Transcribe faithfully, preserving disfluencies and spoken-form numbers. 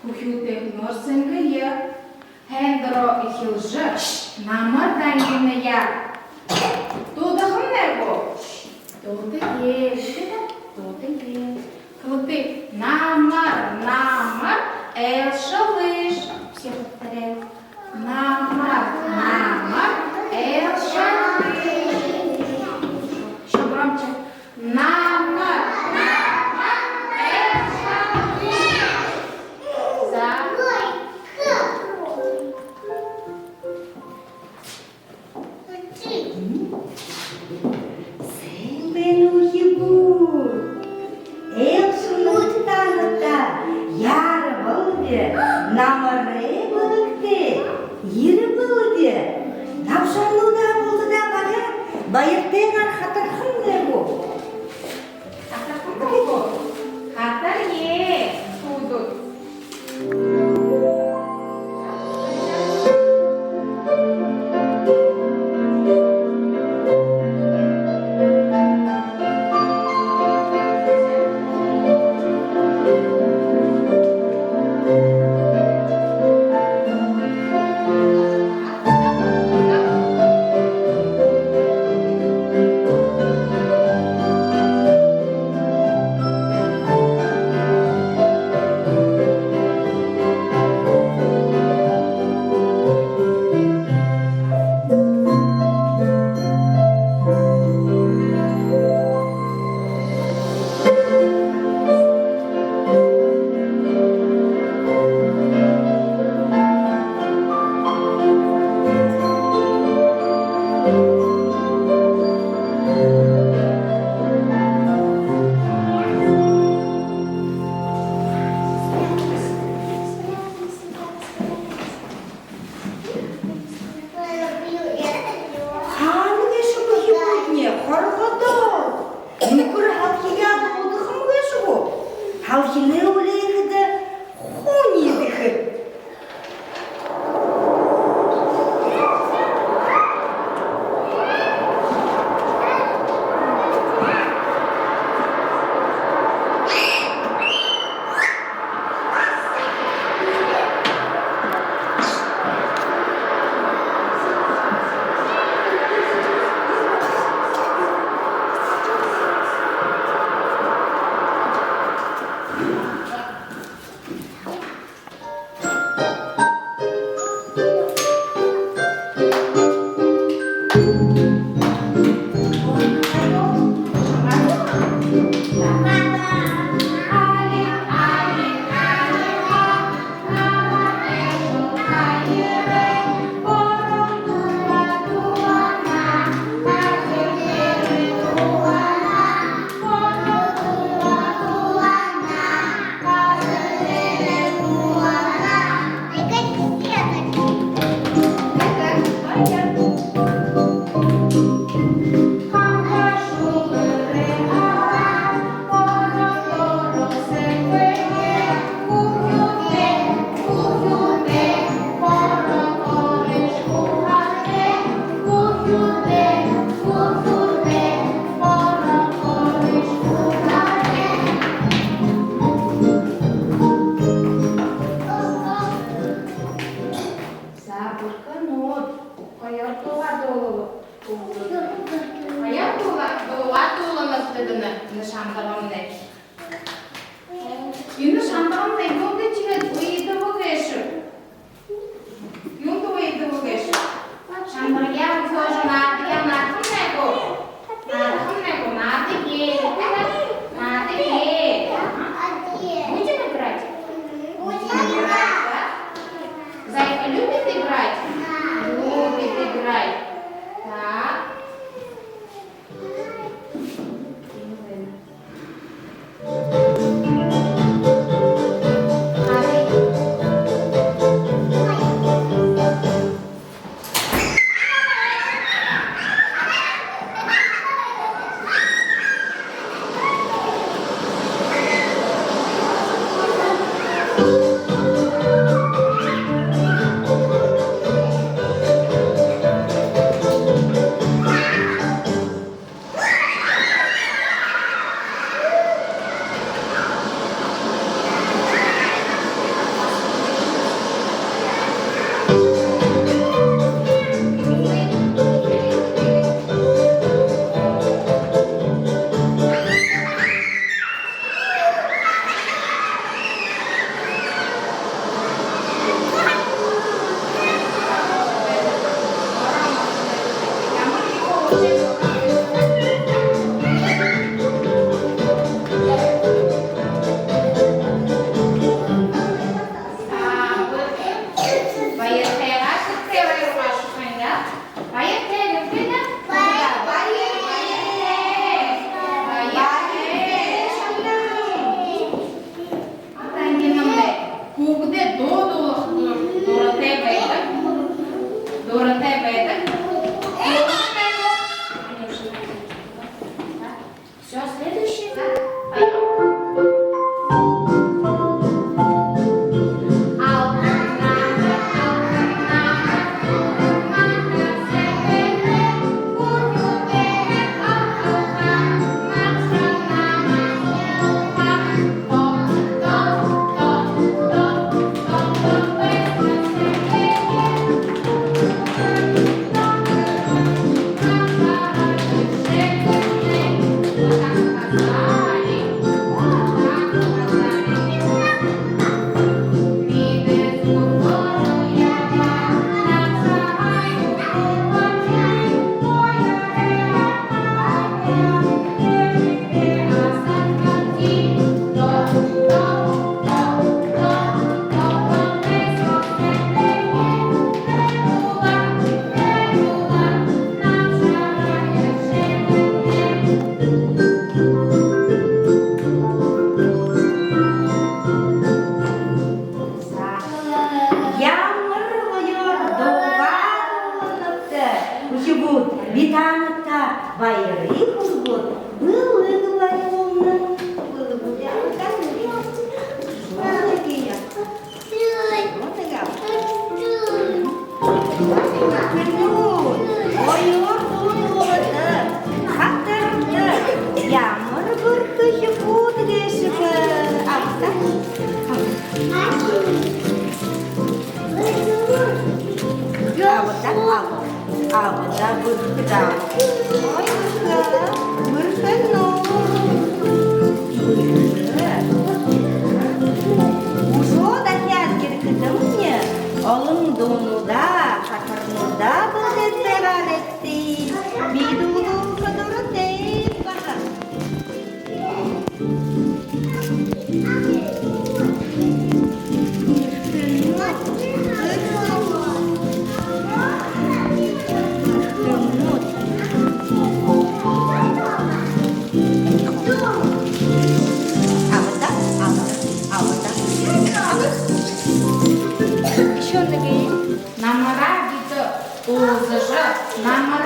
Үхибүүд, нуурсангүй, һайндэрөө эхилжэ, намар дангиная. Дуудахамнай гү? Дуудая. Дуудая. Хэлэгты: намар, намар айлшалыш. Все повторяют. Намар, намар айлшалыш. Ещё громче. Намар, намар айлшалыш. За. Сайн байна, үхибүүд! Айлшалыш таанадта. Яарабалби, намарай бэлэгтэй, ерэбэлби. Набшаһануудаа бултадаа баряад, баяртайгаар хатархамнай гү? Хатархамнай гү? Хатарая, үхибүүд. Баярые хүргөөд, бэлэг барюулна. Бэлэг барюулна. Шүлэг ябуулна. Оёор дуулагты, хатарагты. Ямар бэрхэ хүнүүд гээшэб. Абтаа. Абтаа, абтаа. Абтаа, бэрхэ даа. Ой, бэрхэ, бэрхэ нуу. Бэрхэ. Үшөө дахяад ерэхэдэмни олон дуунуудаа, хатарнуудаа бэлдээд байгаарайгты. Би дуулуулха дуратай бааб. Абтаа, абтаа, абтаа. Ещё нэгэ. Намараа бидэ уулзажа, намар